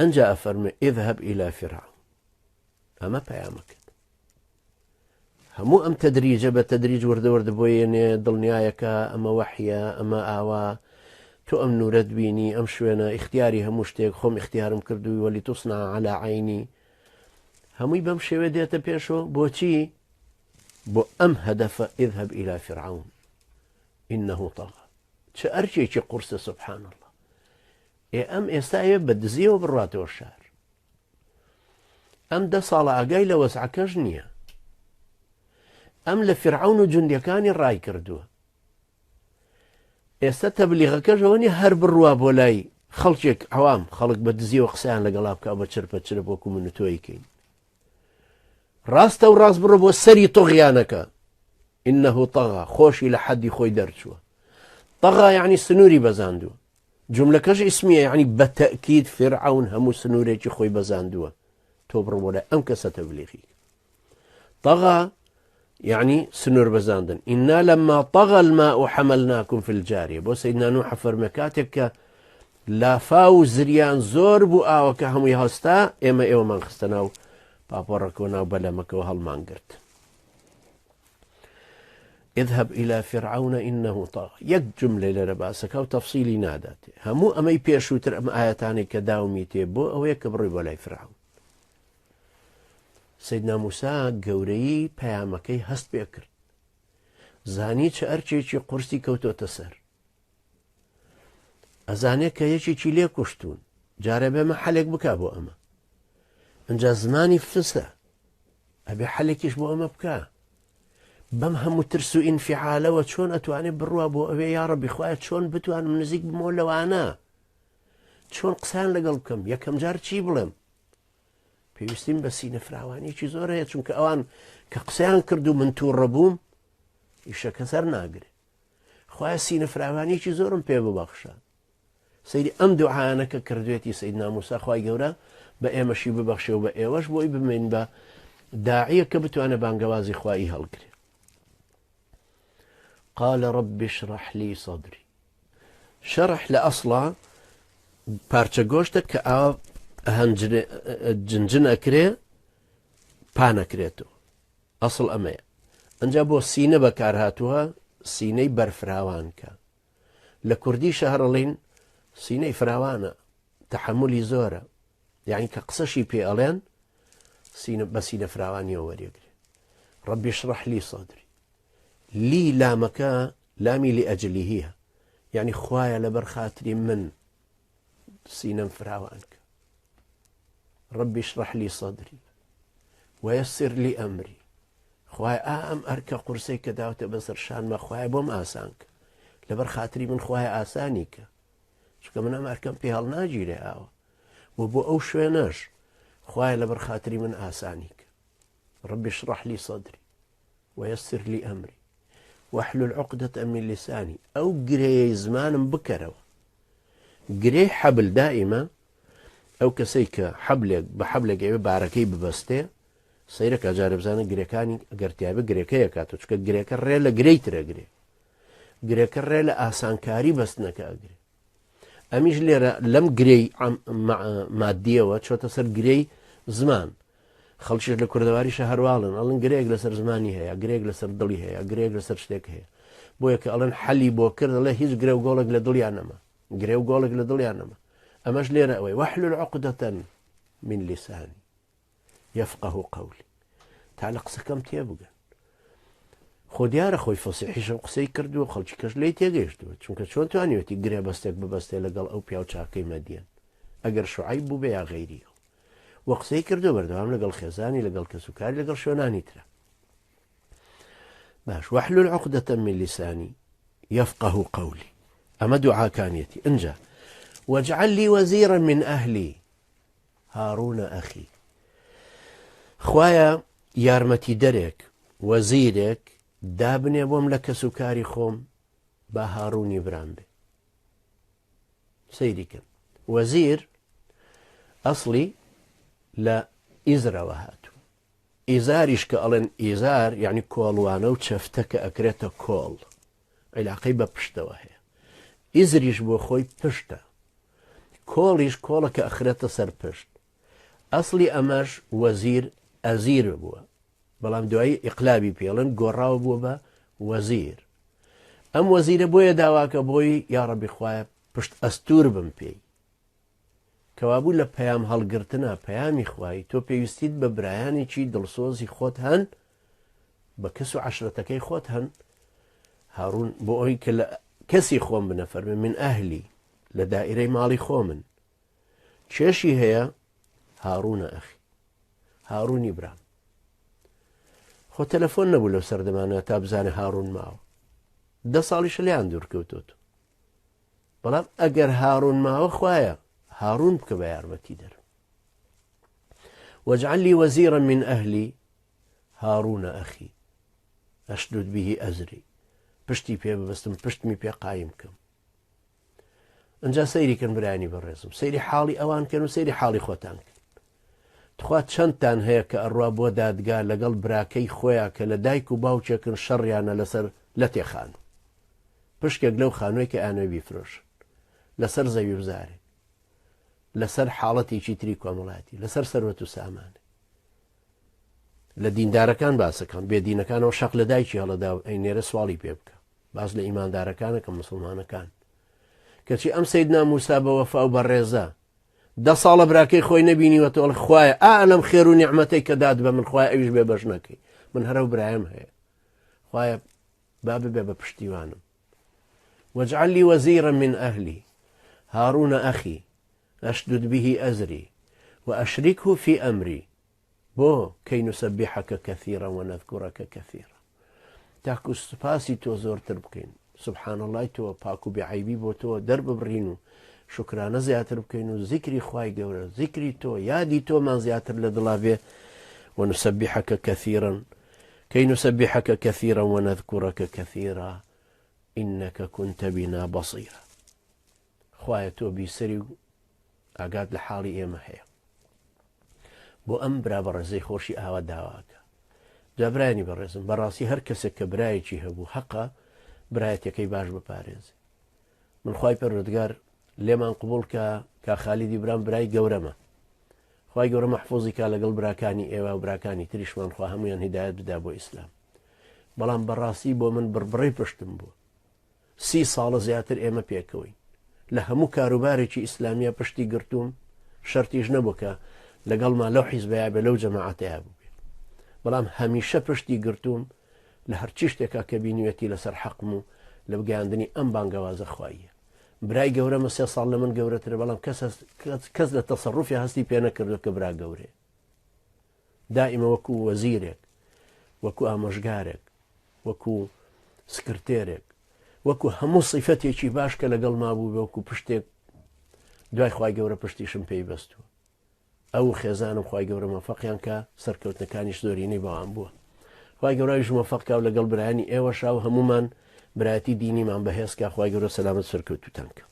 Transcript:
ئەنجا ئەفەرمێ اذهب الى فرعون ئەمە پەیامەکەت هەموو ئەم تەدریجە بە تەدریج وردە وردە بۆ یەنێ دڵنیایەکە ئەمە وەحیە ئەمە ئاوا تۆ ئەم نورەت بینی ئەم شوێنە ئیختیاری هەموو شتێک خۆم ئیختیارم کردووی وەلی توصنع على عینی هەمووی بەم شێوێ دێتە پێشەوە بۆچی بۆ ئەم هەدەفە اذهب الى فرعون انه طغى چ ئەرکێکی قورسە سبحان الله ئێ ئەم ئێستا ئەوێ بە دزیەوە بڕاتەوە شار ئەم دە ساڵە ئاگای لە وەزعەکەش نییە ئەم لە فرعون و جوندەکانی ڕای کردووە ئێستا تەبلیغەکەش ئەوە نیە هەر بڕوا بۆ لای خەڵکێک عوام خەڵک بە دزیەوە قسەیان لەگەڵا بکە بە چرپە چرپ وەکو من و تۆی کەین ڕاستە و ڕاست بڕۆ بۆ سەری طغیانەکە إنه طغى خۆشی لە حەدی خۆی دەرچووە طغى یعنی سنووری بەزاندووە جملەکەش ئیسمیە یعنی بە تەکید فرعون هەموو سنوورێکی خۆی بەزاندووە تۆ بڕۆ بۆ لای ئەم کەسە تەبلیغی طغى یعنی سنوور بەزاندن إنا لما طغى الماء حملناكم في الجارية بۆ سەیدنا نوح فەرمێ کاتێک کە لافاو و زریان زۆر بوو ئاوەکە هەمووی هەستا ئێمە ئێوەمان خستە ناو پاپۆڕەکە و ناو بەلەمەکەەوە هەڵمان گرت اذهب إلى فرعون إنه طغى یەک جملە لێرە باسەکە و تەفسیلی نادات هەموو ئەمەی پێشووتر ئەم ئاەتانێک کە داومی تێ بۆ ئەوەیە کە بڕی بۆ لای فرعون سەیدنا موسا گەورەیی پەیامەکەی هەست پێ کرد زانی چ ئەرکێکی قورسی کەوتۆتە سەر ئەزانێ کە یەکێکی لێ کوشتون جارە بێمە حەلێک بک بۆ ئەمە ئەجا زمانی فسە ئەبێ حەلێکیش بۆ ئەمە بکە بەم هەموو ترس و ئینفعالەوە چۆن ئەتوانێت بڕوا بۆ ئەوێ یا ڕەبی خوایە چۆن بتوانم نزیک بمەوە لەوانە چۆن قسان لەگەڵ بکەم یەکەم جار چی بڵێم پێویستیم بە سینە فراوانیەکی زۆر هەیە چونکە ئەوان کە قسەیان کرد و من تووڕە بووم ئیشەکە سەر ناگرێ خوایە سینە فراوانیەکی زۆرم پێ ببەخشە سەیری ئەم دوعاانە کە کردوێتی سید ناموسا خوای گەورە بە ئێمەشی ببەخشێ و بە ئێوەش بۆی بمێن بە داعیە کە بتوانێت بانگەوازی خوایی هەڵگرێ قال رب اشرح لي صدري شەرح لە ئەسڵا پارچە گۆشتە کە ئاوا جنجن ئەکرێ پانەکرێتەوە ئەسڵ ئەمەیە ئەجا بۆ سینە بەکار هاتووە سینەی بەرفراوانکە لە کوردی شەهرڵین سینەی فراوانە تحملی زۆرە یعنی کە قسەشی پێ ئەڵێن سینە بە سینە فراوانیەوە وەریەگرێ رب اشرح لي صدري لی لامەکە لامی لئەجلیهیە یعنی خوایە لەبەر خاتری من سینەم فراوان کە رب اشرح لي صدري ويسر لي أمري خوای ئا ئەم ئەرکە قورسەی کە داوتە بەسەر شانمە خوایە بۆم ئاسان کە لەبەر خاتری من خوایە ئاسانی کە چونکە من ئەم ئەرکەم پێ هەڵناگیرێ ئاوە و بۆ ئەو شوێنەش خوایە لەبەر خاتری من ئاسانی کە رب اشرح لي صدري ويسر لي أمري واحلل عقدة من لساني ئەو گرێیەی زمانم بکەرەوە گرێی حەبل دائیمە ئەو کەسەی کە حەبلێک بە حەبلێک ئەوێ بارەکەی ببەستێ سەیرەکە جارێ بزانە گرێکانی ئەگەر تیاێ گرێکەیە کاتۆ چکە گرێکە ڕێ لە گرێی ترە گرێ گرێکە ڕێ لە ئاسانکاری بەستنەکە ئەگرێ ئەمیش لێرە لەم گرێی مادیەوە چۆتە سەر گرێی زمان خەڵکیش لە کوردەواریشە هەرواڵن ئەڵن گرێک لەسەر زمانی هەیە گرێک لەسەر دڵی هەیە گرێک لەسەر شتێک هەیە بۆیە کە ئەڵێن حەلی بۆ کرد دەڵێ هیچ گرێ و گۆڵێک لە دڵیان نەما گرێ و گۆڵێک لە دڵیان نەما ئەمەش لێرە ئەوەی واحلل عقدة من لساني یفقه قولی تا لە قسەکەم تێبگەن خۆ دیارە خۆی فەسیحیشە و قسەی کردووە خەڵکی کەش لی تێگەیشتووە چونکە چۆن توانیوەتی گرێ بەستێک ببەستێ لەگەڵ ئەو پیاو چاکەی مەدیەن ئەگەر شعیب بوو بێ یا غەیری ئەو و قسەی کردو بەردەوام لەگەڵ خێزانی لەگەڵ کەسوکاری لەگەڵ شوێنانی ترە باش واحلل عقدة من لساني يفقه قولي ئەمە دوعاکانیەتی ئنجا واجعل لي وزيرا من أهلي هارون ئەخی خوایە یارمەتیدەرێک وەزیرێک دابنێ بۆم لە کەس و کاری خۆم با هاڕونی برام بێ سەیری کەن وەزیر ئەسڵی لە ئیزرەوە هاتوو ئیزاریش کە ئەڵێن ئیزار یعنی کۆڵوانە و چەفتە کە ئەکرێتە کۆڵ عیلاقەی بە پشتەوە هەیە ئیزریش بۆ خۆی پشتە. کۆڵیش کۆڵە کە ئەخرێتە سەر پشت. ئەسڵی ئەمەش وەزیر ئەزیر بووە بەڵام دوایی ئیقلابی پێڵن گۆڕاوە بووە بە وەزیر. ئەم وەزیرە بۆیە داواکە بۆی یاڕەبی خوایە پشت ئەستور بم پێی. کەوابوو لە پەیام هەڵگرتنا پەیامی خوایی تۆ پێویستیت بە برایانێکی دڵسۆزی خۆت هەن بە کەس و عەشرەتەکەی خۆت هەن هاڕون بۆ ئەوی کە لە کەسی خۆم بنە فەرمی من ئەهلی لە دائیرەی ماڵی خۆمن کێشی هەیە هاڕونە ئەخی هاڕونی برام خۆ تەلەفۆن نەبوو لەو سەردەمانە تا بزانێ هاڕون ماوە دە ساڵیش لیان دوور کەوتۆت بەڵام ئەگەر هاڕون ماوە خوایە هاڕون بکە بە یارمەتی دەر واجعل لي وزيرا من أهلي هارون أخي أشدد به أزري پشتی پێ ببەستم پشتمی پێ قایم کەم ئەجا سەیری کەن برایانی بەڕێزم سەیری حاڵی ئەوان کەن و سەیری حاڵی خۆتان کەن تخوا چەندتان هەیە کە ئەڕوا بۆ دادگا لەگەڵ براکەی خۆیان کە لە دایک و باوکێکن شەڕیانە لەسەر لەتێ خانوو پشکێک لەو خانووی کە ئەیانەوێ بیفرۆشن لەسەر زەوی و زارێک لەسەر حاڵەتێکی تری کۆمەڵایەتی لەسەر سەروەت و سامانێک لە دیندارەکان باسەکەم بێدینەکانەوە شەق لە دایکی هەڵەدا و ئەی نێرە سواڵی پێ بکە باس لە ئیماندارەکانەکە مسلمانەکان کەچی ئەم سیدنا موسا بە وەفا و بەڕێزە دە ساڵە براکەی خۆی نەبینیوەتەوە خوایە ئا لەم خێر و نیعمەتەی کە داد بە من خوای ئەویش بێ بەش نەکەی من هەرە و برایم هەیە خوایە با ببێ بە پشتیوانم واجعل لي وزيرا من أهلي هارون أخي أشدد به أزري وأشركه في أمري بۆ کەی نسبحک کثیرا ونذکرک کثیرا تاکو سوپاسی تۆ زۆرتر بکەین سبحان اللەی تۆ پاک و بێ عەیبی بۆ تۆ دەرببڕین و شوکرانە زیاتر بکەین و زیکری خوای گەورە زیکری تۆ یادی تۆمان زیاتر لە دڵا بێ ونسبحک کثیرا کەی نسبحک کثیرا ونذکرک کثیرا إنك كنت بنا بصیرا خوایە تۆ بیسەری و ئاگات لە حاڵی ئێمە هەیە بۆ ئەم برا بەڕێزەی خۆشی ئاوا داواکە جا برایانی بەڕێزم بەڕاستی هەر کەسێک کە برایەکی هەبوو حەقە برایەتەکەی باش بپارێزێ من خوای پەروەردگار لێمان قبول کە کا خالیدی برام برای گەورەمە خوای گەورە مەحفوزی کا لەگەڵ براکانی ئێوە و براکانی تریشمان خوا هەمویان هیدایەت بدا بۆ ئیسلام بەڵام بەڕاستی بۆ من بڕبڕەی پشتم بوو سی ساڵە زیاتر ئێمە پێکەوەین لە هەموو کاروبارێکی ئیسلامیە پشتی گرتووم شەرتیش نەبوو کە لەگەڵما لەو حیزبەیا بێ لەو جەماعەتەیا بووبێ بەڵام هەمیشە پشتی گرتووم لە هەرچی شتێکا کە بینیوێتی لەسەر حەقم و لە بگەیاندنی ئەم بانگەوازە خواییە برای گەورەمە سێ ساڵ لە من گەورەترە بەڵام کەس کەس لە تەسەڕوفی هەستی پێ نەکردو کە برا گەورەیە دائیمە وەکو وەزیرێک وەکو ئامۆژگارێک وەکو سکرتێرێک وەکو هەموو سیفەتێکی باش کە لەگەڵ مابوو وەکو پشتێک دوای خوای گەورە پشتیشم پێی بەستووە ئەو خێزانم خوای گەورە مۆفەقیان کە سەرکەوتنەکانیش زۆرینەی بەوان بووە خوای گەورەیش مۆفەق کا و لەگەڵ برایانی ئێوەشا و هەمومان برایەتی دینیمان بەهێز کا خوای گەورە سەلامەت سەرکەوتوتان کە.